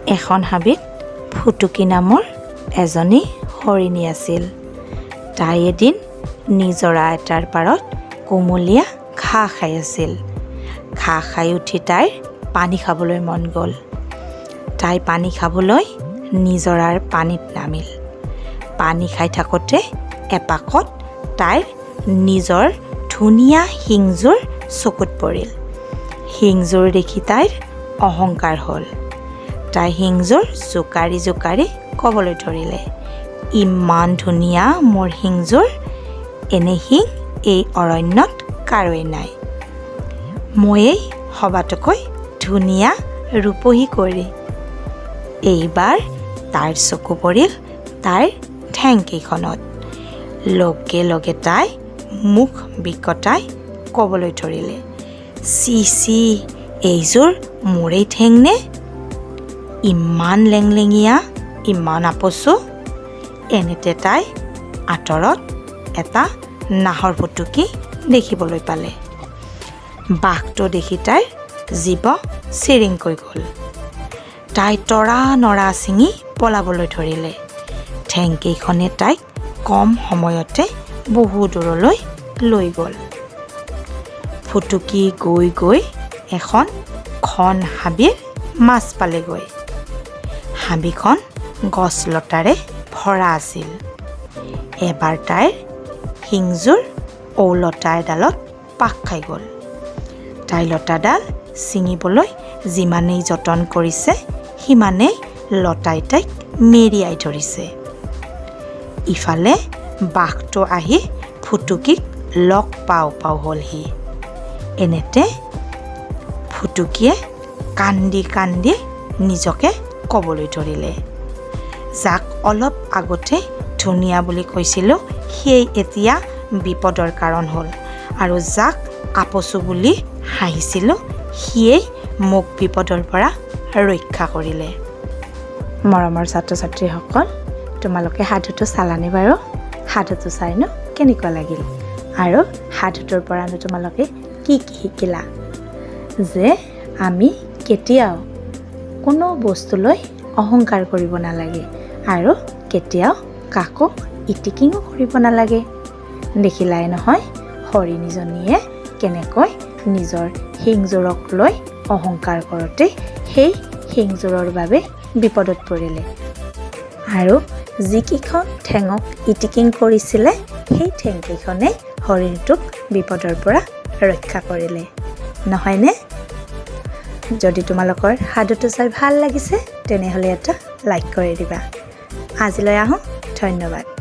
এখন হাবিত ফুটুকী নামৰ এজনী হৰিণী আছিল। তাই এদিন নিজৰা এটাৰ পাৰত কুমলীয়া ঘাঁহ খাই আছিল। ঘাঁহ খাই উঠি তাইৰ পানী খাবলৈ মন গ'ল। তাই পানী খাবলৈ নিজৰাৰ পানীত নামিল। পানী খাই থাকোঁতে এপাকত তাইৰ নিজৰ ধুনীয়া শিংযোৰ চকুত পৰিল। শিংযোৰ দেখি তাইৰ অহংকাৰ হ'ল। তাই শিংযোৰ জোকাৰি জোকাৰি ক'বলৈ ধৰিলে, "ইমান ধুনীয়া মোৰ শিংযোৰ, এনে শিং এই অৰণ্যত কাৰোৱেই নাই। ময়েই সবাতোকৈ ধুনীয়া ৰূপহী কুঁৱৰী।" এইবাৰ তাইৰ চকু পৰিল তাইৰ ঠেংকেইখনত। লগে লগে তাই মুখ বিকটাই ক'বলৈ ধৰিলে, "চি চি, এইযোৰ মোৰেই ঠেং নে? ইমান লেংলেঙীয়া, ইমান আপচু।" এনেতে তাই আঁতৰত এটা নাহৰ ফুটুকী দেখিবলৈ পালে। বাঘটো দেখি তাইৰ জীৱ চিৰিংকৈ গ'ল। তাই তৰা নৰা ছিঙি পলাবলৈ ধৰিলে। ঠেংকেইখনে তাইক কম সময়তে বহু দূৰলৈ লৈ গ'ল। ফুটুকী গৈ গৈ এখন ঘন হাবিৰ মাজ পালেগৈ। হাবিখন গছ লতাৰে ভৰা আছিল। এবাৰ তাইৰ শিংযোৰ ঔলতা এডালত পাক খাই গ'ল। তাই লতাডাল ছিঙিবলৈ যিমানেই যতন কৰিছে, সিমানেই লতাই তাইক মেৰিয়াই ধৰিছে। ইফালে বাঘটো আহি ফুটুকীক লগ পাওঁ পাওঁ হ'লহি। এনেতে ফুটুকীয়ে কান্দি কান্দি নিজকে ক'বলৈ ধৰিলে, "যাক অলপ আগতে ধুনীয়া বুলি কৈছিলোঁ, সেই এতিয়া বিপদৰ কাৰণ হ'ল আৰু যাক আপচু বুলি হাঁহিছিলোঁ, সিয়েই মোক বিপদৰ পৰা ৰক্ষা কৰিলে।" মৰমৰ ছাত্ৰ ছাত্ৰীসকল, তোমালোকে সাধুটো চালানে বাৰু? সাধুটো চাইনো কেনেকুৱা লাগিল আৰু সাধুটোৰ পৰানো তোমালোকে কি কি শিকিলা? যে আমি কেতিয়াও কোনো বস্তুলৈ অহংকাৰ কৰিব নালাগে আৰু কেতিয়াও কাকো ইটিকিঙো কৰিব নালাগে। দেখিলাই নহয়, হৰিণীজনীয়ে কেনেকৈ নিজৰ শিংযোৰক লৈ অহংকাৰ কৰোঁতে সেই শিংযোৰৰ বাবে বিপদত পৰিলে আৰু যিকেইখন ঠেঙক ইটিকিং কৰিছিলে, সেই ঠেংকেইখনে হৰিণটোক বিপদৰ পৰা ৰক্ষা কৰিলে, নহয়নে? যদি তোমালোকৰ সাধুটো চাই ভাল লাগিছে, তেনেহ'লে এটা লাইক কৰি দিবা। আজিলৈ আহোঁ, ধন্যবাদ।